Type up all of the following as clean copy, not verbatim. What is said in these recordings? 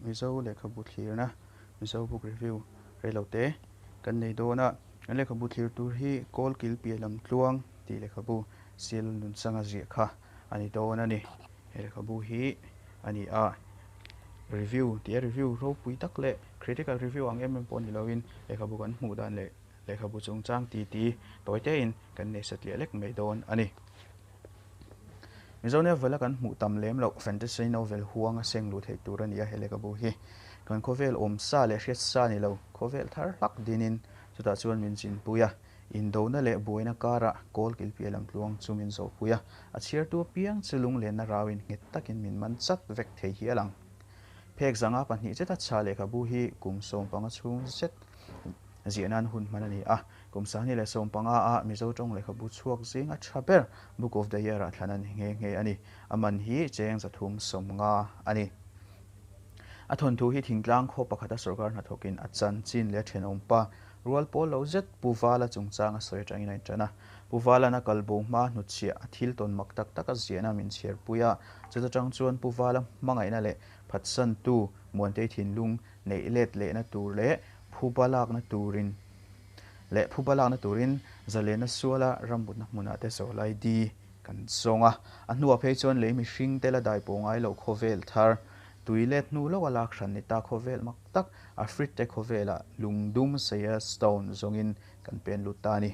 Mizo lehkhabu thlirna, Mizo Book Review reilote kan nei dawn a. Kan lehkhabu thlir tur hi Kawlkil piah lam tluang tih lehkhabu Sial Nunchanga ziah kha a ni dawn a ni. He lehkhabu hi a ni a, review tih a review ropui tak leh critical review ang em em pawh ni loin lehkhabu kan hmuh dan leh lehkhabu chungchang titi tawi tein kan nei satliah lek mai dawn a ni. Mizo novel a kan hmuh tam lem loh fantasy novel huang a seng luh theih tur a ni a he lehkhabu hi. Kan khawvel awm sa leh hriat sa ni lo, khawvel thar hlak dinin chutah chuan min chinpui a, indona leh buaina karah kawl kilpiah lam tluang chu min zawhpui a, a chhiartu apiang chu lunglenna rauin nghet takin min man chat vek thei hial ang. Phek zanga pahnih zeta chha lehkhabu hi kum 15 chhung zet ziah nan hun hman a ni a. Kum 2015 a Mizo tawng lehkhabu chhuak zing a tha ber Book of the Year ah thlan a ni nghe nghe a ni. A man hi cheng 350 a ni. A thawnthu hi thingtlang khaw pakhata sorkar hnathawkin a chanchin leh a thenawmpa rual pawl lo zet Pu Vala chungchang a sawi atangin a intan a. Pu Vala'n a kalbo hma hnutchhiah a thil tawn mak tak tak a ziahna min chhiarpui a. Chuta tang chuan Pu Vala hmangaihna leh phatsantu Muantei thinlung neih let lehna tur leh phuba lakna turin leh phuba lakna turin zalena suala rambutna hmunah te zawlai di kan zawng a. A hnuah phei chuan lei mihring te la dai pawh ngai loh khawvel thar, tui let hnu lawka lak hran ni ta khawvel mak tak Afrit te khawvelah lungdum seia stone zawngin kan pen lut ta a ni.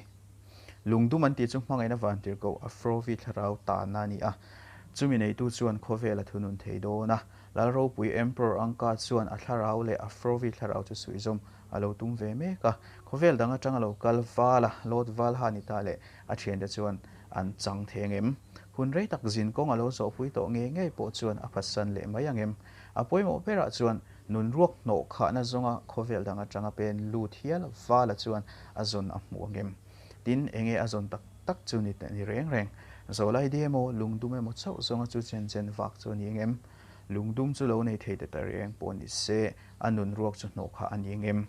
Lungdum an tih chu hmangaihna vantirhkoh Afrovi thlarau tanna a ni a, chumi neitu chuan khawvel a thunun thei dawn a. Lalropui Emperor Anka chuan a thlarau leh Afrovi thlarau chu suihzawm a lo tum ve mek a. Khawvel dang atanga lo kal val a, Lord Valha ni ta leh a thiante chuan an chang thei angem? Hun rei tak zin kawng a lo zawhpui tawh ngei ngei pawh chuan a phatsan leh mai angem? A pawimawh berah chuan nun ruak hnawh khahna zawnga khawvel dang atanga pen lut hial vala chuan a zawn a hmu angem? Tin, enge a zawn tak tak chu ni ni reng reng? Zawlai di emaw, lungdum emaw chauh zawnga chu chen chen vak chu a ni angem? Lungdum chu lo nei thei te ta reng pawh ni se, a nun ruak chu hnawh kha a ni angem?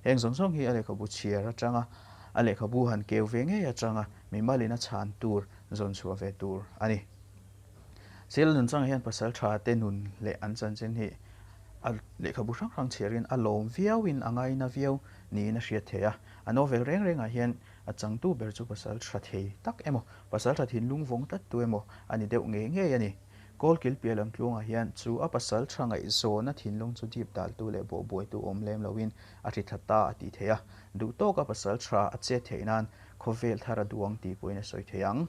Heng zawng zawng hi a lehkhabu chhiar atanga a lehkhabu han keu ve ngei atanga mimalin a chhan tur zawn chhuah ve tur a ni. Sel nunchangah hian pasal tha te nun leh an chanchin hi a lehkhabu hrang hrang chhiarin a lawm viauin a ngaina viau niin a hriat theih a. A novel reng rengah hian a changtu ber chu pasal tha thei tak emaw, pasal tha thinlung vawng tlat tu emaw a ni deuh ngei ngei a ni. Kawlkil piah lam tluangah hian chu a pasal tha ngaihzawna thinlung chu dip daltu leh bawhbuaitu awm lem loin a ri thla ta a tih theih a. Duh tawka pasal tha a chet theih nan khawvel thar a duang tih pawhin a sawi thei ang.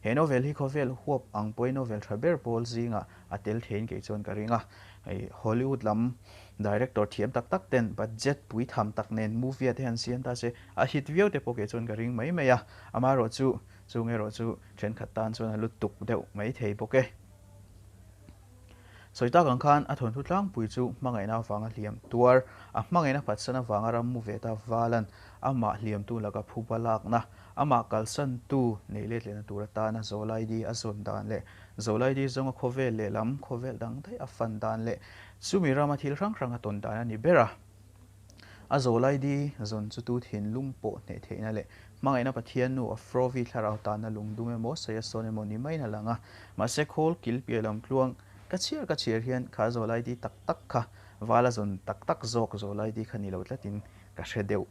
He novel hi khawvel huap ang pawhin novel tha ber pawl zingah a tel theiin kei chuan ka ring a. Hei Hollywood lam director thiam tak tak ten budget pui tham tak nen movie ah te han siam ta se a hit viau te pawh kei chuan ka ring mai mai a. Amaherawhchu chung erawh chu thenkhat tan chuan a lutuk deuh mai thei bawk e. Sawi tak ang khan a thawnthu tlangpui chu hmangaihna avanga hliam tuar, a hmangaihna phatsan avanga ram mu ve ta Valan amah hliamtu laka phuba lakna, amah kalsantu neih let lehna tur atana Zawlaidi a zawn dan leh Zawlaidi zawnga khawvel lehlam khawvel dang daih a fan dan leh chumi rama thil hrang hrang a tawn dan a ni ber a. A Zawlaidi zawn chu tu thinlung pawh hneh theihna leh hmangaihna Pathian nu Afrovi thlarau tanna lungdum emaw sawi a sawn emaw ni maiin a lang a. Mahse khawl kil piah lam tluang ka chhiar ka chhiar hian kha Zawlaidi tak tak kha vala zawn tak tak zawk Zawlaidi kha ni lo tlatin ka hre deuh.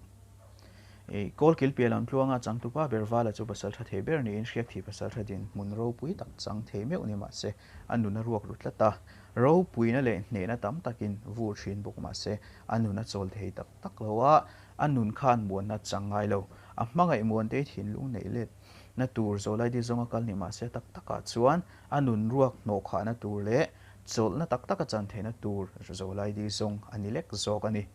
I kawl kil piah lam tluanga changtupa ber vala chu pasal tha thei ber niin hriak thih pasal tha dinhmun ropui tak chang thei meuh ni mahse a nun a ruak ru tlat a. Ropuina leh hnehna tam takin vur thin bawk mahse a nun a chawl thei tak tak lo a, a nun khan muanna chang ngai lo. A hmangaih muantei thinlung neih let na tur Zawlaidi zawnga kal ni mahse tak takah chuan a nun ruak hnawhkhahna tur leh chawlhna tak taka chan theihna tur Zawlaidi zawng a ni lek zawk a ni.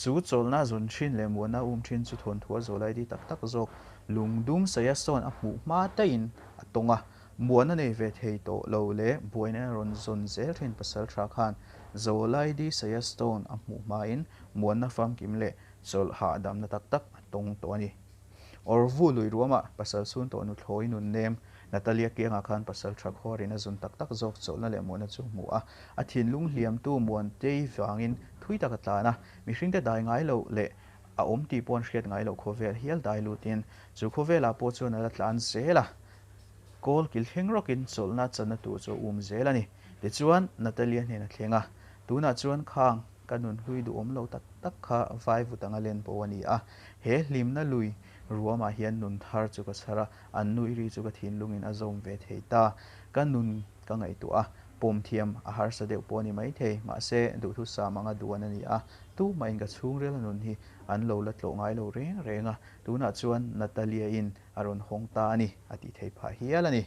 Chu chawlhna zawn thin leh muanna um thin chu thawnthua Zawlaidi tak tak zawk lungdum saia sawn a hmuh hma taiin a tawng a. Muan a nei ve thei tawh lo leh buaina a rawn zawn zel thin pasal tha khan Zawlaidi Saya Stone a hmuh hmain muanna famkim leh chawlh hahdamna tak tak a tawng tawh a ni. Orvu lui ruamah pasal chhun tawh nuthlawi nun nem Natalia kiangah khan pasal tha khuarin a zun tak tak zawk chawlhna leh muanna chu hmu a, a thinlung hliamtu Muantei vangin thui tak a tlan a, mihringte dai ngai loh leh a awm tih pawh an hriat ngai loh khawvel hial dai lutin chu khawvelah pawh chuan a la tlan zel a. Kawl kil thleng rawkin chawlhna channa tur chu a um zel a ni. Tichuan, Natalia hnena thleng a. Tunah chuan khang ka nunhlui duhawm lo tak tak kha vaivut anga len bo a ni a. He hlimna lui ruamah hian nun thar chu ka chhar a, an nui ri chu ka thinlungin a zawm ve thei ta. Ka nun ka ngaihtuah a, pawm thiam a harsa deuh pawh a ni maithei, mahse duhthusam anga duan a ni a, tumahin ka chhungril a nun hi an lo la tlawh ngai lo reng reng a, tunah chuan Natalia-in a rawn hawng ta a ni, a tih theih phah hial a ni.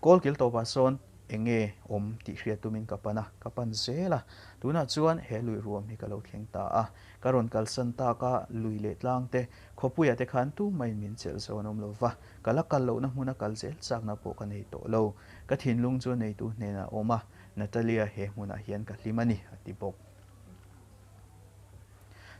Kawlkil tawpah sawn eng nge awm tih hriat tumin ka pan a, ka pan zel a. Tunah chuan he lui ruam hi ka lo thleng ta a. Ka rawn kalsan tak a, lui leh tlang te, khawpuiah te khan tumah in min chelh zo an awm lo va, ka la kal lohna hmuna kal zel chakna pawh ka nei tawh lo. Ka thinlung chu neitu hnenah a awm a, Natalia he hmunah hian ka hlim a ni, a ti bawk.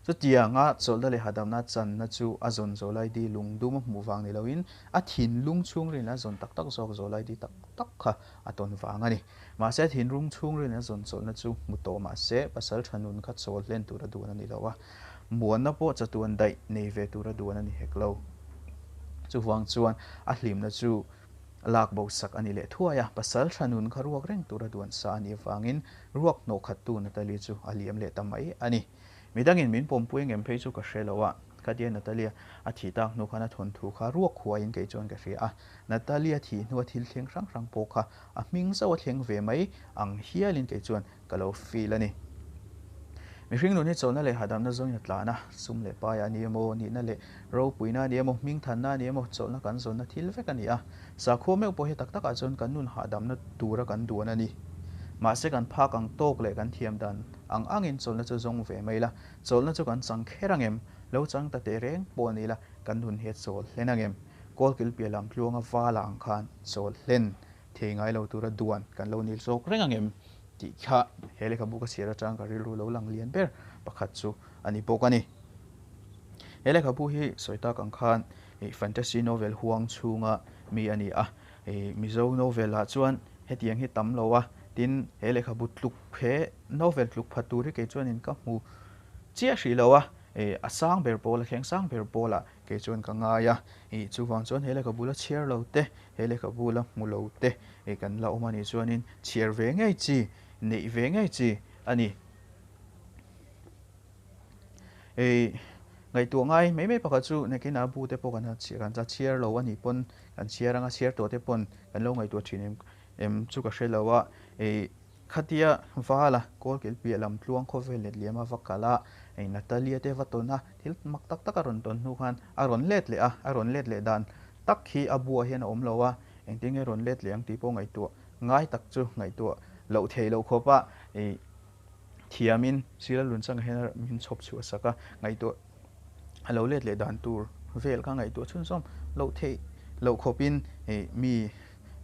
Chutianga chawlhna leh hahdamna channa chu a zawn Zawlaidi lungdum a hmuh vang ni loin a thinlung chhungrilin a zawn tak tak zawk Zawlaidi tak tak kha a tawn vang a ni. Mahse a thinlung chhungrilin a zawn chawlhna chu hmu tawh mahse pasal tha nun kha chawl hlen tura duan a ni lo a, muanna pawh chatuan daih nei ve tura duan a ni hek lo. Chuvang chuan a hlimna chu Lak bo sak a ni leh thuai a, pasal tha nun kha ruak reng tura duan sa a nih avangin ruak hnawh khattu Natalie chu a liam leh ta mai a ni. Midangin min pawmpui ngem phei chu ka hre lo a, khatia Natalie a thih tak hnu khan a thawnthu kha ruak huaiin kei chuan ka hria a, Natalie a thih hnua thil thleng hrang hrang pawh kha a hming zauh a thleng ve mai ang hialin kei chuan Ka lo feel a ni. Mihring nun hi chawlhna leh hahdamna zawngin a tlan a, sum leh paia a ni emaw, nihna leh ropuina a ni emaw, hmingthanna a ni emaw, chawlhna kan zawnna thil vek a ni a. Sakhua meuh pawh hi tak takah chuan kan nun hahdamna tura kan duan a ni. Mahse kan phak ang tawk leh kan thiam dan ang angin chawlhna chu zawng ve mai la, chawlhna chu kan chang kher ang em? Lo chang ta teh reng pawh a ni la, kan nun hi a chawl hlen ang em? Kawlkil piah lam tluanga vala ang khan chawl hlen thei ngai lo tura duan kan lo nil zawk reng ang em tih kha he lehkhabu ka chhiar atang ka rilru lo lang lian ber pakhat chu a ni bawk a ni. He lehkhabu hi sawi tak ang khan fantasy novel huang chhunga mi a ni a, Mizo novel ah chuan hetiang hi tam lo a, tin he lehkhabu tluk he novel tluk phat tur hi kei chuanin ka hmu chiah hrih lo a, a sang ber pawl a thleng sang ber pawlah Kei chuan ka ngai a, ih chuvang chuan he lehkhabu la chhiar lo te, he lehkhabu la hmu lo te ih kan la awm a nih chuanin chhiar ve ngei chi, neih ve ngei chi a ni. Ih ngaihtuah ngai mai mai pakhat chu nakinah bu te pawh kan han kan chhiar lo a nih pawn kan chhiar anga chhiar tawh te pawn kan lo ngaihtuah thin em em chu ka hre lo a, ih Khatia vala Kawlkil piah lam tluang khawvel let liam a va kal a, hei Natalia te va tawn a, thil mak tak tak a rawn tawn hnu khan a rawn let leh a, a rawn let leh dan tak hi a buah hian a awm lo a, engtin nge rawn let leh ang tih pawh ngaihtuah ngai tak chu ngaihtuah loh theih loh khawp a, hei thiamin Sir Lalunchanga hian a min chhawp chhuah sak a, ngaihtuah a lo let leh dan tur vel kha ngaihtuah chhunzawm loh theih loh khawpin hei mi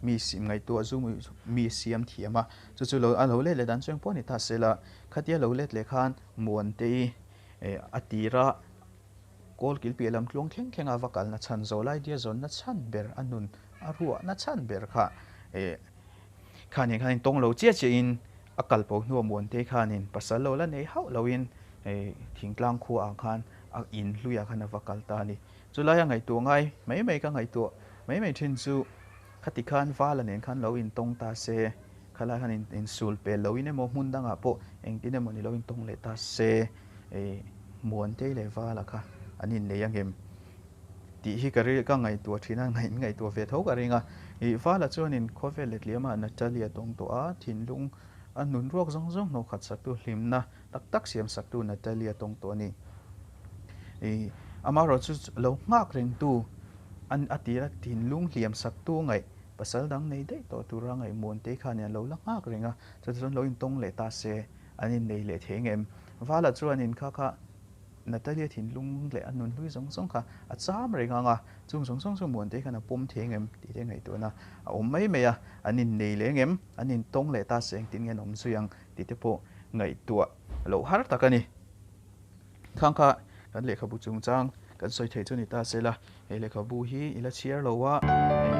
mi ngaihtuah zu mi siam thiam a, chu chu lo a lo let leh dan chu engpawh a ni ta se la, khatia lo let leh khan Muantei a tira Kawlkil piah lam tluang thleng thleng a va kalna chhan zawh lai dia zawnna chhan ber a nun a ruahna chhan ber kha khanin khanin tawng lo chiah chiahin a kal po hnuah Muantei khanin pasal lo la nei hauh loin thingtlang khuaah khan a in hluiah khan a va kal ta a ni. Chulaia ngaihtuah ngai mai mai ka ngaihtuah mai mai thin chu khati khan Vala nen khan lo intawng ta se, khalai khan insul pel loin emaw hmun dangah pawh engtin emaw ni lo intawng leh ta se, Muantei leh Vala kha an innei angem tih hi ka ka ngaihtuah thin a, ngaihtuah ve tho ka ring a. Vala chuanin khawvel letliamah Natalia tawng tawh a, thinlung a nun ruak zawng zawng hnawhkhat saktu hlimna tak tak siam saktu Natalia tawng tawh a ni. Ih, amaherawhchu chu lo nghak rengtu an a tir a thinlung hliam saktu ngaih pasal dang nei daih tawh tura ngaih Muantei khan an lo la nghak reng a, chutah chuan lo intawng leh ta se an innei leh thei ngem. Vala chuanin kha kha Natalia thinlung leh a nunhlui zawng zawng kha a cham reng ang a, chung zawng zawng chu Muantei khan a pawm thei ngem tih te ngaihtuahna a awm mai mai a, an innei leh ngem, an intawng leh ta se engtin nge an awm zui ang tih te pawh ngaihtuah loh har tak a ni. Khang kha kan lehkhabu chungchang kan sawi theih chu ni ta se la, he lehkhabu hi i la chhiar lo a.